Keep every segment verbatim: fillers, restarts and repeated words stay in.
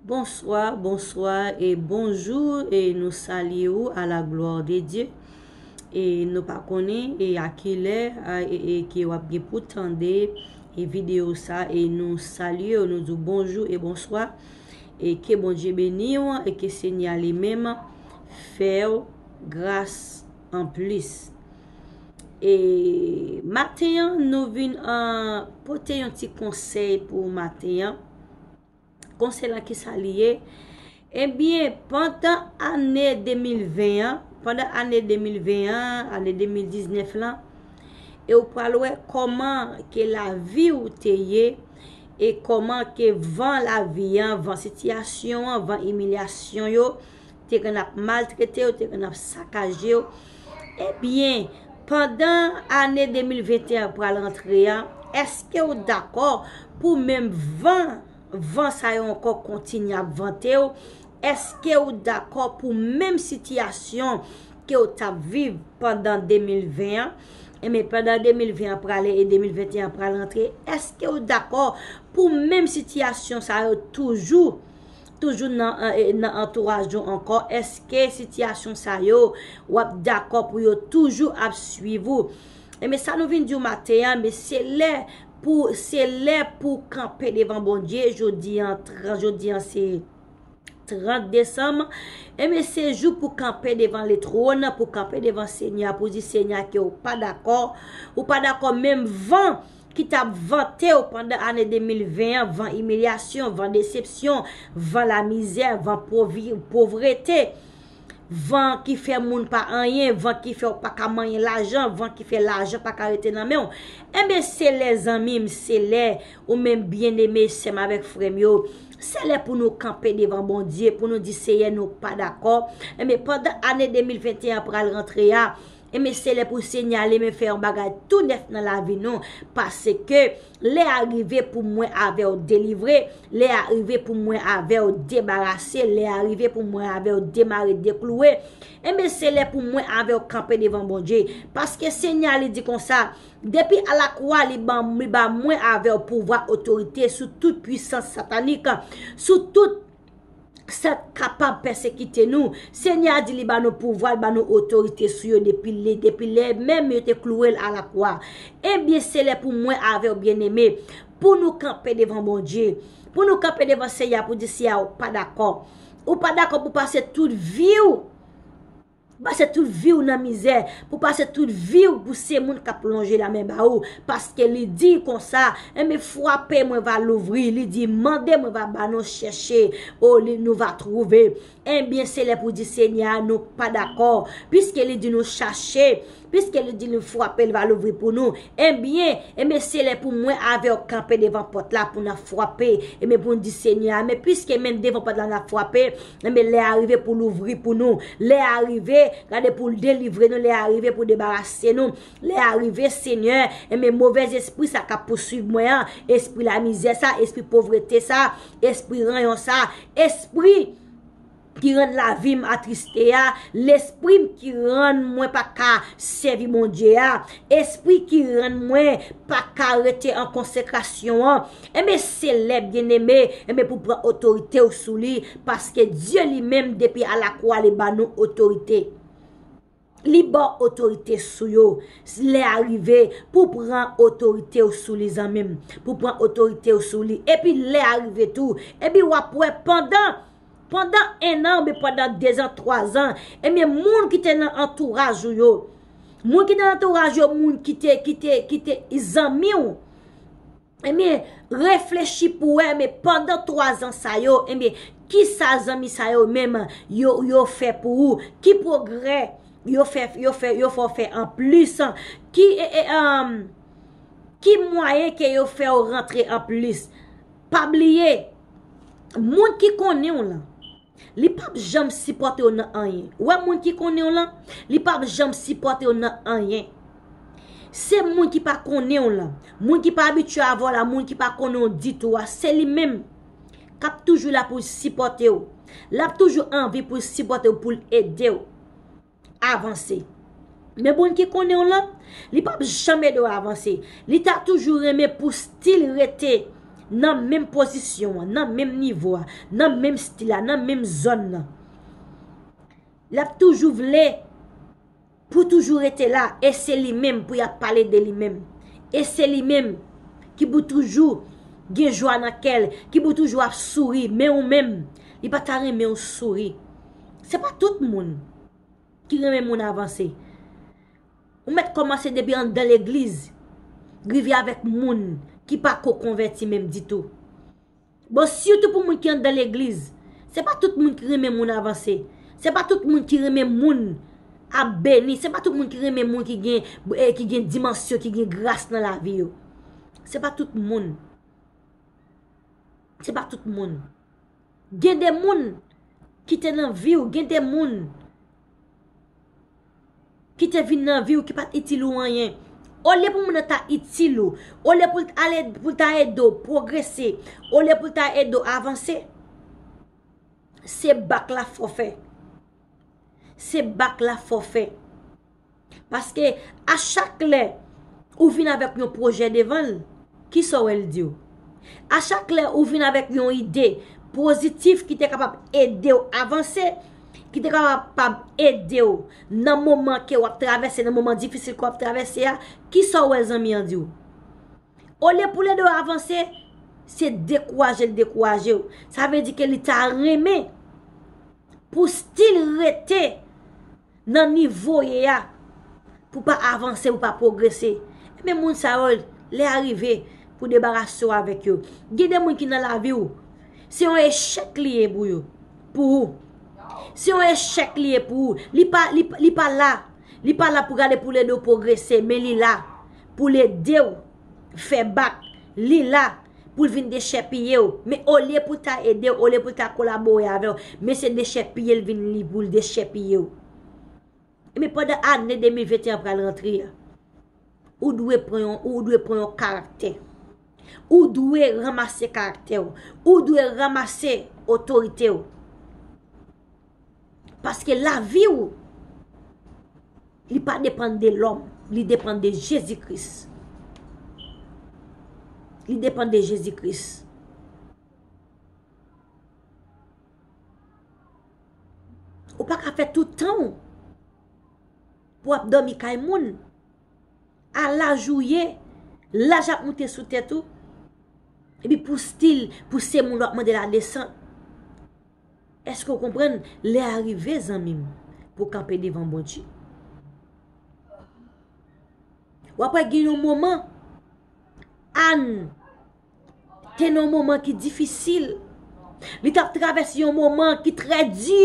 Bonswa, bonswa e bonjou, e nou salye ou à la gloire de Dieu. E nou pa konnen e a ki lè a, e, e ke w ap gen pou tande e videyo sa, e nou salye w, nou di w bonjou e bonswa. E ke Bondye beni w, e ke Senyè a li menm fè w gras anplis. E maten an, nou vin, ah, pote yon ti konsèy pou maten an. Konsèy lan, kisa li ye? Ebyen, pandan ane de mil ven an, pandan ane de mil ven an, ane de mil diznèf lan, e ou pral wè kòman ke lavi w te ye, e kòman ke van lavi an, van sitiyasyon an, van imilyasyon yo, te konn ap maltrete w, te konn ap sakaje w. Ebyen, pandan ane de mil venteyen an pral rantre a, èske w dakò pou menm van, van sa yo ankò kontinye ap vante w? Èske w dakò pou menm sitiyasyon ke w t ap viv pandan de mil ven an? Ebyen, pandan de mil ven an prale e de mil venteyen an pral rantre, èske w dakò pou menm sitiyasyon sa yo toujou, toujou nan, eh, nan antouraj ou ankò? Èske sitiyasyon sa yo w ap dakò pou yo toujou ap swiv ou? Ebyen, sa nou vin di w maten an, men se lè pou, se lè pou kanpe devan Bondye. Jodi an, tran-, jodi an se trant desanm. Ebyen, se jou pou kanpe devan Letwòn, pou kanpe devan Senyè, pou di Senyè ke ou pa dakò. Ou pa dakò menm van ki t ap vante w pandan ane de mil ven an, van imilyasyon, van desepsyon, van lamizè, van povi-, povrete, van ki fè moun pa anyen, van ki fè w pa ka manyen lajan, van ki fè lajan pa ka rete nan men w. Ebyen, se lè zanmi m, se lè ou menm byeneme sè m avèk frè m yo, se lè pou nou kanpe devan Bondye, pou nou di, Seyè, nou pa dakò. Ebyen, pandan ane de mil venteyen an pral rantre a, ebyen, se lè pou Senyè a li menm fè yon bagay tou nèf nan lavi nou, paske lè a rive pou mwen avè w delivre, lè a rive pou mwen avè w debarase, lè a rive pou mwen avè w demare, deklouwe. Ebyen, se lè pou mwen avè w kanpe devan Bondye, paske Senyè a li di konsa, depi alakwa, li ban, li ba mwen avè w pouvwa, otorite sou tout pwisans satanik, sou tout sa k kapab pèsekite nou. Senyè a di li ba nou pouvwa, li ba nou otorite sou yo depi lè, depi lè menm yo te klouwe l alakwa. Ebyen, se lè pou mwen avè w, byeneme, pou nou kanpe devan Bondye, pou nou kanpe devan Senyè a, pou di Senyè a ou pa dakò. Ou pa dakò pou pase tout vi w, pase tout vi w nan mizè, pou pase tout vi w pou se moun k ap lonje lamen ba ou, paske li di konsa, ebyen, frape, mwen va louvri, li di, mande, mwen va ba nou, chèche, o, li, nou va twouve. Ebyen, se lè pou di Senyè a, nou pa dakò, piske li di nou chache, piske li di nou frape, li va louvri pou nou. Ebyen, ebyen, se lè pou mwen avè w kanpe devan pòt la pou n ap frape. Ebyen, pou n di Senyè a, men piske men devan pòt la n ap frape, ebyen, lè a rive pou louvri pou nou. Lè a rive, gade, pou l delivre nou. Lè a rive pou debarase nou. Lè a rive, Senyè, ebyen, movèzespri sa k ap pouswiv mwen an, espri lamizè sa, espri povrete sa, espri ranyon sa, espri ki rann lavi m atriste a, lespri m ki rann mwen pa ka sèvi Bondye a, espri ki rann mwen pa ka rete an konsekrasyon an, ebyen, se lè, byeneme, ebyen, pou pran otorite w sou li, paske Dye li menm, depi alakwa, li ba nou otorite. Li ba w otorite sou yo. Lè a rive pou pran otorite w sou li, zanmi m. Pou pran otorite w sou li. Epi lè a rive tou. Epi w ap wè pandan, pandan en an oubyen pandan dezan, twazan, ebyen, moun ki te nan antouraj ou yo, moun ki te nan antouraj yo, moun ki te, ki te, ki te zanmi w, ebyen, reflechi pou wè, men pandan twazan sa yo, ebyen, kisa zanmi sa yo menm yo, yo fè pou ou? Ki pwogrè yo fè, yo fè, yo fè w fè anplis? Ki, e, e, um, ki mwayen ke yo fè w rantre anplis? Pa bliye, moun ki konnen w lan, li p ap janm sipòte w nan anyen. Ou wè moun ki konnen w lan, li p ap janm sipòte w nan anyen. Se moun ki pa konnen w lan, moun ki pa abitye avè w la, moun ki pa konnen w ditou a, se li menm k ap toujou la pou l sipòte w. L ap toujou anvi pou l sipòte w, pou l ede w avanse. Men moun ki konnen w lan, li p ap janm ede w avanse. Li ta toujou renmen pou stil rete nan menm pozisyon an, nan menm nivo a, nan menm stil la, nan menm zòn nan. L ap toujou vle pou toujou rete la, e se li menm pou y ap pale de li menm. E se li menm ki pou toujou gen jwa nan kè l, ki pou toujou ap souri, men ou menm, li pa ta renmen w souri. Se pa tout moun ki renmen moun avanse. Ou mèt kòmanse depi anndan legliz, rive avèk moun ki pa ko konvèti menm ditou. Bon, sitou pou moun ki anndan legliz, se pa tout moun ki renmen moun avanse. Se pa tout moun ki renmen moun ap beni. Se pa tout moun ki renmen moun ki gen, eh, ki gen dimansyon, ki gen gras nan lavi yo. Se pa tout moun. Se pa tout moun. Gen de moun ki te nan vi w, gen de moun ki te vin nan vi w ki pa t itil ou anyen. Olye pou moun nan ta itil ou, olye pou l t ale, pou l ta ede w pwogrese, olye pou l ta ede w avanse, se bak la fò fè. Se bak la fò fè. Paske a chak lè ou vin avèk yon pwojè devan l, kisa w wè l di w? A chak lè ou vin avèk yon ide pozitif ki te kapab ede w avanse, ki te kapab ede w nan moman ke w ap travèse, nan moman difisil ke w ap travèse a, kisa w wè zanmi an di w? Olye pou l ede w avanse, se dekouraje l dekouraje w. Sa vle di ke li ta renmen pou still rete nan nivo w ye a, pou w pa avanse, pou w pa pwogrese. Ebyen, moun sa yo, lè a rive pou debarase w avèk yo. Gen de moun ki nan lavi w, se yon echèk li ye pou yo, pou ou. Se yon echèk li ye pou ou. Li pa, li, li pa la. Li pa la pou gade pou l ede w pwogrese, men li la pou l ede w fè bak. Li la pou l vin dechèpiye w. Men olye pou l ta ede w, olye pou l ta kolabore avè w, men se dechèpiye l vin li pou l dechèpiye w. Ebyen, pandan ane de mil venteyen an pral rantre a, ou dwe pran yon, ou dwe pran yon karaktè. Ou dwe ranmase karaktè w. Ou dwe ranmase otorite w. Paske lavi w, li pa depann de lòm, li depann de Jezi Kris. Li depann de Jezi Kris. Ou pa ka fè tout tan w pou w ap dòmi kay moun. A laj ou ye, laj ap moute sou tèt ou. Epi pou still, pou se moun w ap mande ladesant. Èske w konprann? Lè a rive, zanmi m, pou w kanpe devan Bondye. W ap wè gen yon moman, Ann te nan yon moman ki difisil. Li t ap travèse yon moman ki trè di.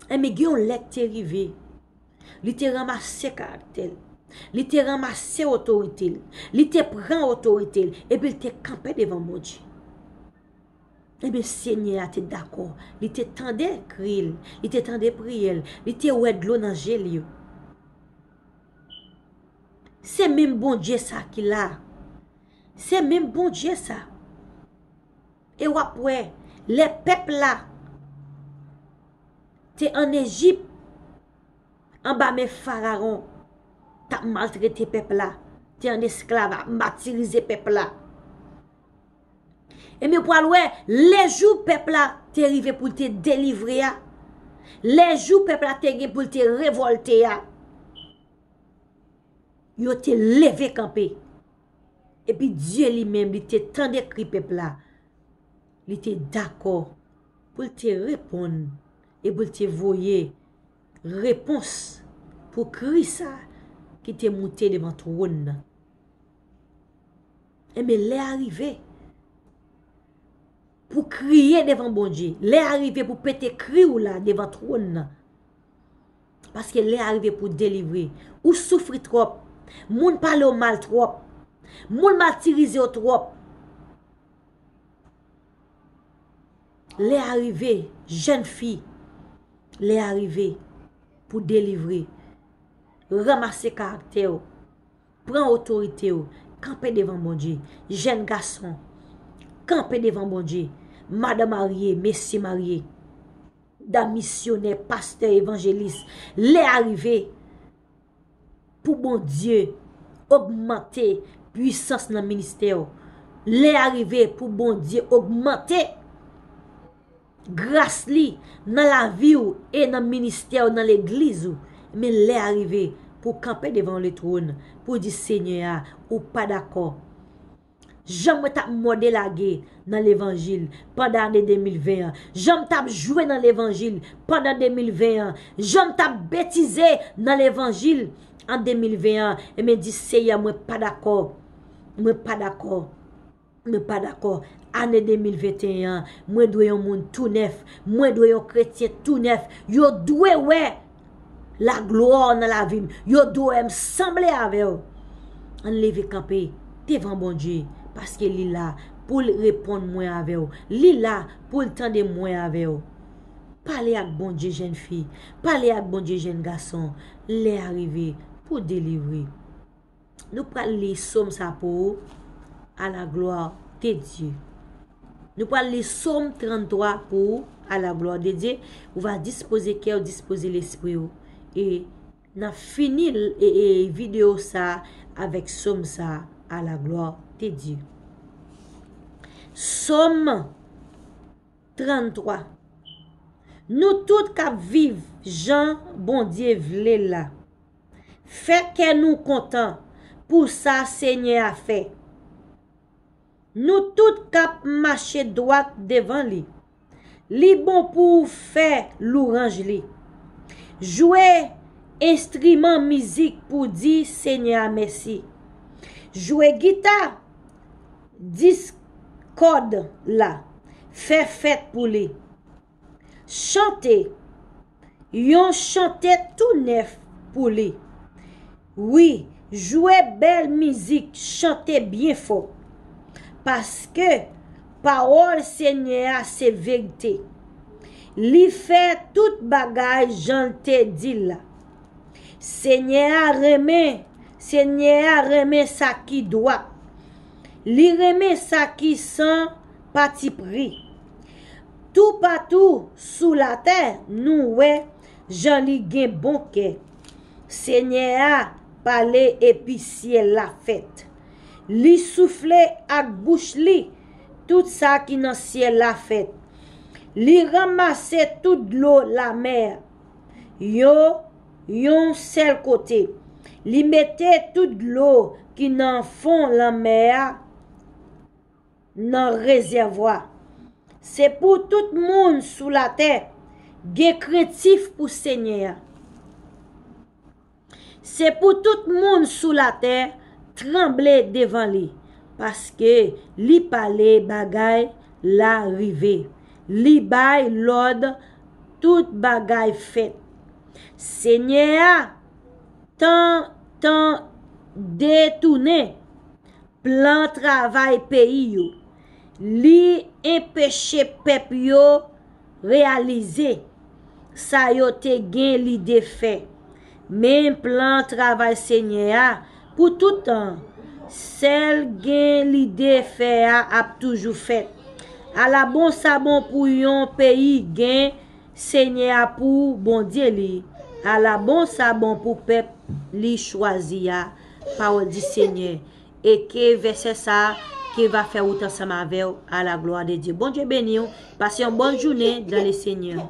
Enben, gen yon lè k te rive. Li te ranmase karaktè l. Li te ranmase otorite l. Li te pran otorite l. Epi l te kanpe devan Bondye. Ebyen, Senyè a te dakò. Li te tande kri l. Li te tande priyè l. Li te wè dlo nan je l yo. Se menm Bondye sa ki la. Se menm Bondye sa. E w ap wè, lè pèp la te ann Ejip, anba men Farawon, t ap maltrete pèp la, te ann esklav, ap matirize pèp la. Ebyen, pral wè, lè jou pèp la te rive pou l te delivre a, lè jou pèp la te gen pou l te revòlte a, yo te leve kanpe. Epi Dye li menm, li te tande kri pèp la. Li te dakò pou l te reponn e pou l te voye repons pou kri sa ki te moute devan twòn nan. Enben, lè a rive pou kriye devan Bondye. Lè a rive pou pete kri w la devan twòn nan. Paske lè a rive pou delivre. Ou soufri twòp. Moun pale w mal twòp. Moun matirize w twòp. Lè a rive, jèn fi. Lè a rive pou delivre. Ranmase karaktè w. Pran otorite w. Kanpe devan Bondye. Jèn gason, kanpe devan Bondye. Madan marye, mesye marye. Dam misyonè, pastè, evanjelis. Lè a rive pou Bondye ogmante pwisans nan ministè w. Lè a rive pou Bondye ogmante gras li nan lavi w e nan ministè w, nan legliz ou. Men lè a rive pou w kanpe devan le twòn, pou w di, Senyè a, ou pa dakò. Jan mwen t ap mòde lage nan levanjil pandan ane de mil ven an, jan m t ap jwe nan levanjil pandan de mil ven an, jan m t ap betize nan levanjil an de mil ven an, ebyen di, Seyè, mwen pa dakò. Mwen pa dakò. Mwen pa dakò. Ane de mil venteyen an, mwen dwe yon moun tou nèf. Mwen dwe yon kretyen tou nèf. Yo dwe wè laglwa nan lavi m. Yo dwe wè m sanble avè w. Ann leve kanpe devan Bondye, paske li la pou l reponn mwen avè w. Li la pou l tande mwen avè w. Pale ak Bondye, jèn fi. Pale ak Bondye, jèn gason. Lè a rive pou delivre. Nou pral li sòm sa pou ou, à la gloire de Dieu. Nou pral li sòm tranntwa pou ou, à la gloire de Dieu. Ou va dispoze kè w, dispoze lespri w. E n a fini e, e videyo sa avèk sòm sa, à la gloire de Dieu. Sòm tranntwa. Nou tout k ap viv jan Bondye vle la, fè kè nou kontan pou sa Senyè a fè. Nou tout k ap mache dwat devan li, li bon pou w fè louranj li. Jwe enstriman mizik pou di Senyè a mèsi. Jwe gita, dis kòd la, fè fèt pou li. Chante yon chante tou nèf pou li. Wi, jwe bèl mizik, chante byen fò. Paske pawòl Senyè a se verite. Li fè tout bagay jan l te di l la. Senyè a renmen, Senyè a renmen sa ki dwat. Li renmen sa ki san patipri. Toupatou sou latè, nou wè jan li gen bon kè. Senyè a pale epi syèl la fèt. Li soufle ak bouch li, tout sa ki nan syèl la fèt. Li ranmase tout dlo lamè a yo yon sèl kote. Li mete tout dlo ki nan fon lanmè a nan rezèvwa. Se pou tout moun sou latè gen krentif pou Senyè a. Se pou tout moun sou latè tranble devan li, paske li pale, bagay la rive. Li bay lòd, tout bagay fèt. Senyè a tan, tan detounen plan travay peyi yo. Li enpeche pèp yo reyalize sa yo te gen lide fè. Men plan travay Senyè a pou tout tan, sèl gen lide fè a ap toujou fèt. Ala bon sa bon pou yon peyi gen Senyè a pou Bondye li. Ala bon sa bon pou pèp li chwazi a. Pawòl di Senyè. E ke vèsè sa a ki va fè wout ansanm avè w, à la gloire de Dieu. Bondye beni w. Pase yon bòn jounen dans le Seigneur.